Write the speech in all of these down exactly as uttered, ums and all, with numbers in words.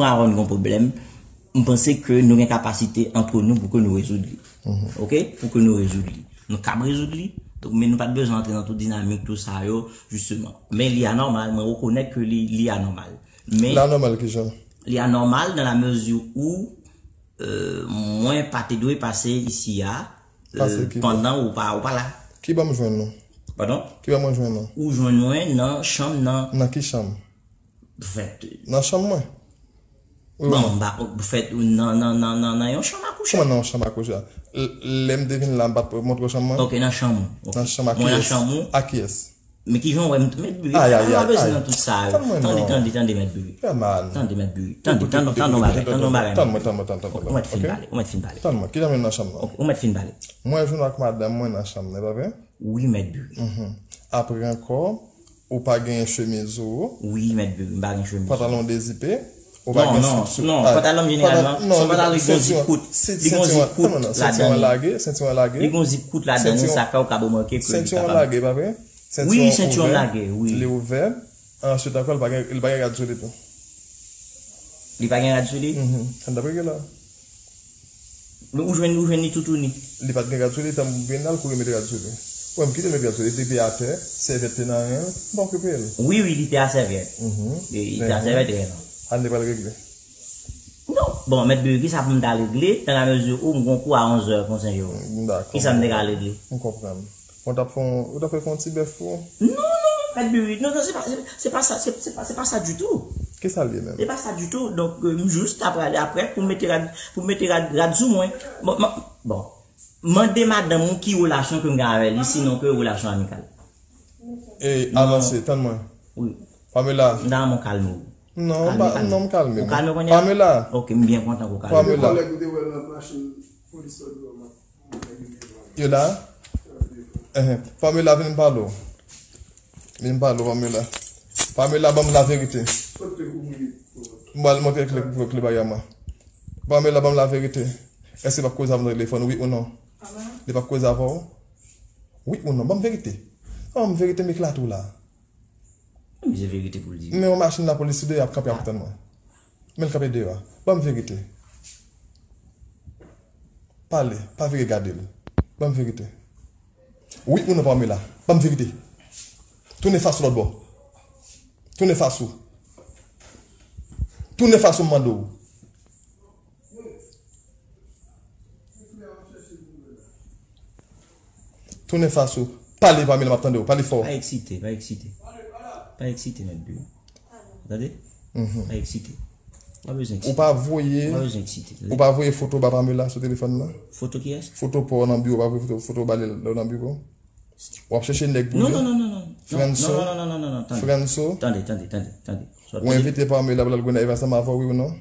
Aaron gen yon pwoblèm, m panse ke nou gen kapasite antre nou pou ke nou rezoud li. Oke? Pou ke nou rezoud li. Nou kab rezoud li. Donk, men nou pa t bezwen antre nan tout dinamik, tout sa yo, jisteman. Men li anòmal, mwen rekonèt ke li, li anòmal. Men Li anòmal kijan? Li anòmal dans la mesure où, euh, mwen pa te dwe pase isi a, euh, Pase ki bò? Pandan ou pa, ou pa la. Ki bò m jwenn nou? Padon? Ki bò mwen jwenn nou? Ou jwenn mwen nan chanm nan. Nan ki chanm? Fèt. Nan chanm mwen? Wi, wi. Bon, m pa, fèt, nan, nan, nan, nan, nan yon chanm a kouche. Kòman nan yon chanm a kouche? L-, lè m te vin la, m pa t montre w chanm mwen? Ok, nan chanm ou. Ok. Nan chanm a kiyès? Mwen nan chanm ou. A kiyès? Men kijan w wè m, Mèt Biri, Ay, ay, pa ay, bezwen ay. nan tout sa yo. Tann mwen Tande, non. tande, tande, Mèt Biri. Fè mal. Tande, Mèt Biri. Tande, Koute, tande, koute, tande yon koute, bagay, koute, tande yon koute. bagay, Tann mwen, Mèt Biri. tann mwen, tann mwen, tann mwen, Ok, tann ou mwen, mèt fin ok? pale, ou mèt fin pale. Tann mwen, kite m nan chanm nan. Ok, ou mèt fin pale. Mwen jwenn ak madanm mwen nan chanm nan, e pa vre? Wi, Mèt Biri. Mhm. Apre ankò, ou pa genyen chemiz ou. Wi, Mèt Biri, m pa gen chemiz. Pantalon dezipe, ou pa Non, gen non, slip sou. non, Ah, pantalon m jeneralman, pantalon, non, se yon pantalon ki gon sentiwon, zip kout. se-, Li gon sentiwon, zip kout tann mwen non, ladan sentiwon li. lage, sentiwon lage. Li gon zip kout ladan li, Sentiwon, sa fè ou ka remake ke li sentiwon kapab. lage, pa vre? Wi, Sentiwon sentiwon ouvè. lage, wi. Li ouvè. Answit ankò, li pa gen, li pa gen rad sou li tou. Li pa gen rad sou li? Mhm. Ann ap rege la. Men ou jwenn, ou jwenn li toutouni. Li pa t gen rad sou li, tan m vin la, l kouri mete rad sou li. Wè, m kite l met rad sou li, li te atè, sèvyèt te nan ren l, m pa okipe l. Wi, wi, li te a sèvyèt. Mhm. E, li te a Mhm. sèvyèt, ren non. Ann li pral regle. Non, bon, Mèt Biri, kisa pou m ta regle, dans la mesure où m gon kou a onzè pou Sen Jeròm? Dakò. Kisa m te ka regle? M konprann. Bon, t ap fè yon, ou t ap fè fè yon ti bèf pou ou? Non, non, non, Mèt Biri, non, non, se pa, se, se pa sa, se, se pa, se pa sa ditou. Kisa l ye menm? Se pa sa ditou. Donk, euh, m jis ta prale apre pou m mete rad, pou m mete rad, rad sou mwen. Bon, ma, bon. Mande madanm ou ki relasyon ke m gen avè li, sinon ke relasyon amikal. E, Non. avanse, tann mwen. Wi. Pamela. M ta renmen w kalme w. Non, Kalme, pa, kalme. non, m kalme. Ou kalme kounye a? Pamela. Ok, m byen kontan ke w kalme. Pamela. Kòlèg ou te wè nan machin polis la, Yo la? Ehe. Pamela, vin m pale w. Vin m pale w, Pamela. Pamela, ban m laverite. M pral montre kle, kle, kle bagay mwen. Pamela, ban m laverite. Èske l p ap koze avè m nan telefòn, wi ou non? Li p ap koze avè w? Wi ou non? Ban m verite. Ban m verite, m eklate w la. Li se verite pou l di. Men yon machin lapolis sou deyò ap kanpe ap tann mwen. Men l kanpe deyò a. Ban m verite. Pale, pa vire gade l. Ban m verite. Wi ou non, Pamela? Ban m verite. Tounen fas ou lòt bò. Tounen fas ou. Tounen fas ou, m mande w. Tounen fas ou. Pale, Pamela, m ap tande w. Pale fò. Pa eksite, pa eksite. Pa eksite, Mèt Biri. Tande? Mhm. Pa eksite. Pa bezwen eksite. Ou pa voye, Pa bezwen eksite, tande? ou pa voye foto ba Pamela sou telefòn nan? Foto kiyès? Foto pa w nan biwo, ou pa voye foto, foto ba li lè w nan biwo? W ap chèche nèg pou Non, li? non, non, non, non. Franso? Non, non, non, non, non, non, tande. Franso? Tande, tande, tande, tande. Ou envite Pamela pou l al Gonayiv ansanm avè w, wi ou non?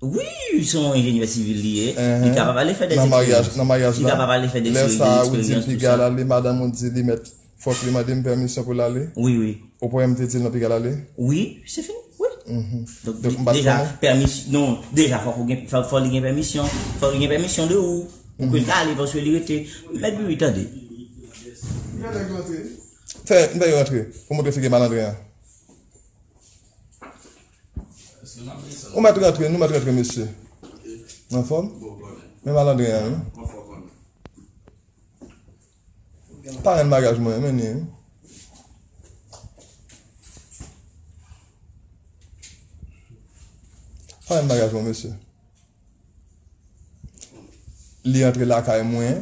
Wi, se yon enjenyè sivil li ye. Li Ehe. kapab ale fè de Nan maryaj, eksperyans. nan maryaj Li la. kapab ale fè de Lè eksperyans, sa a, ou di eksperyans, tout piga sa. l ale, madanm ou di li mèt, fòk li mande m pèmisyon pou l ale. Wi, wi. Ou pran m te di l nan piga l ale? Wi, se fini. Wi. Mhm. Donk, Donk, m pa t deja, konnen. pèmis-, non, deja, fòk ou gen, fò, fò li gen pèmisyon. Fòk li gen pèmisyon de ou. Pou ke l ka ale, paske li rete. Mèt Biri, tande. Fè, m fè yo rantre. Pou montre figi malandren an. Ou mèt rantre, nou mèt rantre, mesye. Anfòm? Men malandren an, wi. Parenn maryaj mwen, men ni, wi. Parenn maryaj mwen, mesye. Li antre lakay mwen.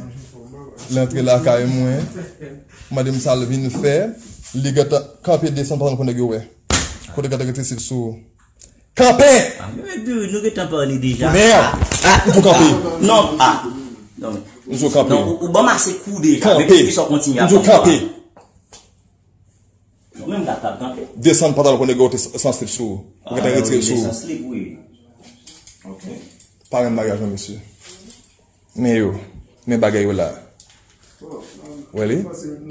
Li antre lakay mwen. Mande m sa l vin fè. Li gentan kanpe desann pantalon pou nèg yo wè. Kote gentan rete sil sou. Kanpe! Ah, men Mèt Biri, nou gentan pale deja. Tonè! Ah, ah, Ou pou kanpe. ah, non, ah. Non, men. Ou pou kanpe. Non, ou, ou ban m ase kou deja. Kanpe. Men poukisa w kontinye ap Ou pou kanpe. Non, men m ta, ta kanpe. Desann pantalon pou nèg yo te san slip sou ou. Ou gentan Ah, retire wi, sou ou. San slip, wi. Ok. Parenn maryaj mwen, mesye. Men yo. Men bagay yo la. Wè li?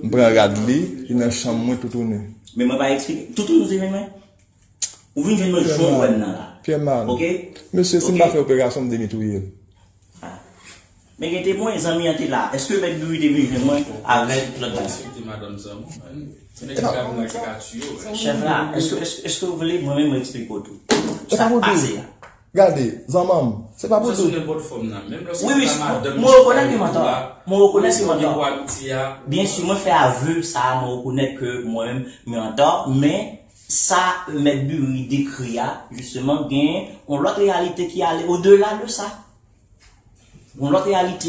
M pran rad li, li nan chanm mwen toutouni. Men mwen pa eksplike. Toutouni ou te jwenn mwen? Ou vin jwenn mwen jan w wè m nan la. Pyè mal. Ok? Mesye, si m Ok? pa fè operasyon, m demi touye l. Ah. Men gen temwen, zanmi an te la. Èske Mèt Biri te vin jwenn mwen avèk lòt zanmi? Respekte madanm zanmi w, man. Se nèg ki ka vin la ki ka tiye w, man. Chèf la, èske, èske, èske w vle mwen menm mwen eksplike w tou? Sa k pase a? Gade, zanmanm, se pa pou Sa sou di. Nenpòt fòm nan. Menm lè se Wi, wi, pa madanm mwen rekonèt li, mwen tò. Mwen rekonèt li, mwen tò. Pou amitiya. Byen si, mwen fè avè sa, mwen rekonèt ke mwen menm, mwen an tò, men sa Mèt Biri dekri a, jisteman, gen yon lòt reyalite ki ale odela de sa. Yon lòt reyalite.